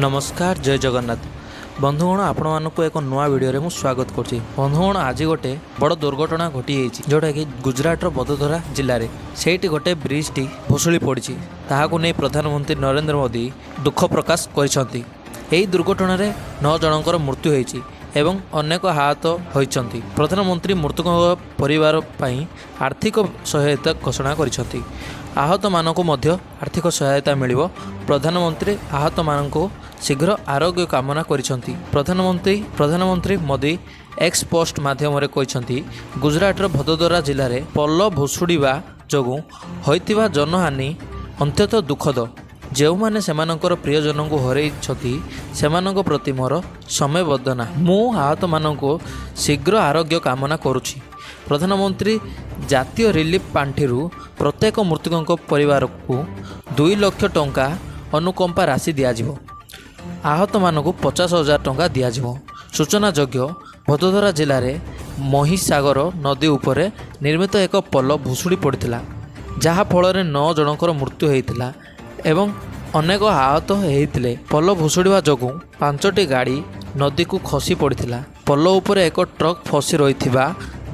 ନମସ୍କାର, ଜୟ ଜଗନ୍ନାଥ। ବନ୍ଧୁଗଣ, ଆପଣମାନଙ୍କୁ ଏକ ନୂଆ ଭିଡ଼ିଓରେ ମୁଁ ସ୍ୱାଗତ କରୁଛି। ବନ୍ଧୁଗଣ, ଆଜି ଗୋଟେ ବଡ଼ ଦୁର୍ଘଟଣା ଘଟିଯାଇଛି, ଯେଉଁଟାକି ଗୁଜୁରାଟର ବଦୋଦରା ଜିଲ୍ଲାରେ। ସେଇଠି ଗୋଟେ ବ୍ରିଜଟି ଭୁଶୁଡ଼ି ପଡ଼ିଛି। ତାହାକୁ ନେଇ ପ୍ରଧାନମନ୍ତ୍ରୀ ନରେନ୍ଦ୍ର ମୋଦି ଦୁଃଖ ପ୍ରକାଶ କରିଛନ୍ତି। ଏହି ଦୁର୍ଘଟଣାରେ 9 ଜଣଙ୍କର ମୃତ୍ୟୁ ହୋଇଛି ଏବଂ ଅନେକ ଆହତ ହୋଇଛନ୍ତି। ପ୍ରଧାନମନ୍ତ୍ରୀ ମୃତକଙ୍କ ପରିବାର ପାଇଁ ଆର୍ଥିକ ସହାୟତା ଘୋଷଣା କରିଛନ୍ତି। ଆହତମାନଙ୍କୁ ମଧ୍ୟ ଆର୍ଥିକ ସହାୟତା ମିଳିବ। ପ୍ରଧାନମନ୍ତ୍ରୀ ଆହତମାନଙ୍କୁ ଶୀଘ୍ର ଆରୋଗ୍ୟ କାମନା କରିଛନ୍ତି। ପ୍ରଧାନମନ୍ତ୍ରୀ ମୋଦି ଏକ୍ସ ପୋଷ୍ଟ ମାଧ୍ୟମରେ କହିଛନ୍ତି, ଗୁଜରାଟର ଭଦୋଦରା ଜିଲ୍ଲାରେ ପୋଲ ଭୁଶୁଡ଼ିବା ଯୋଗୁଁ ହୋଇଥିବା ଜନହାନି ଅତ୍ୟନ୍ତ ଦୁଃଖଦ। ଯେଉଁମାନେ ସେମାନଙ୍କର ପ୍ରିୟଜନଙ୍କୁ ହରାଇଛନ୍ତି, ସେମାନଙ୍କ ପ୍ରତି ମୋର ସମବେଦନା। ମୁଁ ଆହତମାନଙ୍କୁ ଶୀଘ୍ର ଆରୋଗ୍ୟ କାମନା କରୁଛି। ପ୍ରଧାନମନ୍ତ୍ରୀ ଜାତୀୟ ରିଲିଫ ପାଣ୍ଠିରୁ ପ୍ରତ୍ୟେକ ମୃତକଙ୍କ ପରିବାରକୁ 2 ଲକ୍ଷ ଟଙ୍କା ଅନୁକମ୍ପା ରାଶି ଦିଆଯିବ। ଆହତମାନଙ୍କୁ 50,000 ଟଙ୍କା ଦିଆଯିବ। ସୂଚନାଯୋଗ୍ୟ, ଭଦୋଦରା ଜିଲ୍ଲାରେ ମହିସାଗର ନଦୀ ଉପରେ ନିର୍ମିତ ଏକ ପୋଲ ଭୁଶୁଡ଼ି ପଡ଼ିଥିଲା, ଯାହାଫଳରେ 9 ଜଣଙ୍କର ମୃତ୍ୟୁ ହୋଇଥିଲା ଏବଂ ଅନେକ ଆହତ ହୋଇଥିଲେ। ପୋଲ ଭୁଶୁଡ଼ିବା ଯୋଗୁଁ ପାଞ୍ଚଟି ଗାଡ଼ି ନଦୀକୁ ଖସି ପଡ଼ିଥିଲା। ପୋଲ ଉପରେ ଏକ ଟ୍ରକ୍ ଫସି ରହିଥିବା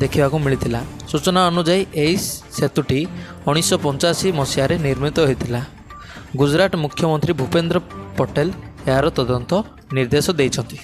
ଦେଖିବାକୁ ମିଳିଥିଲା। ସୂଚନା ଅନୁଯାୟୀ, ଏହି ସେତୁଟି 1985 ମସିହାରେ ନିର୍ମିତ ହୋଇଥିଲା। ଗୁଜରାଟ ମୁଖ୍ୟମନ୍ତ୍ରୀ ଭୂପେନ୍ଦ୍ର ପଟେଲ ଏହାର ତଦନ୍ତ ନିର୍ଦ୍ଦେଶ ଦେଇଛନ୍ତି।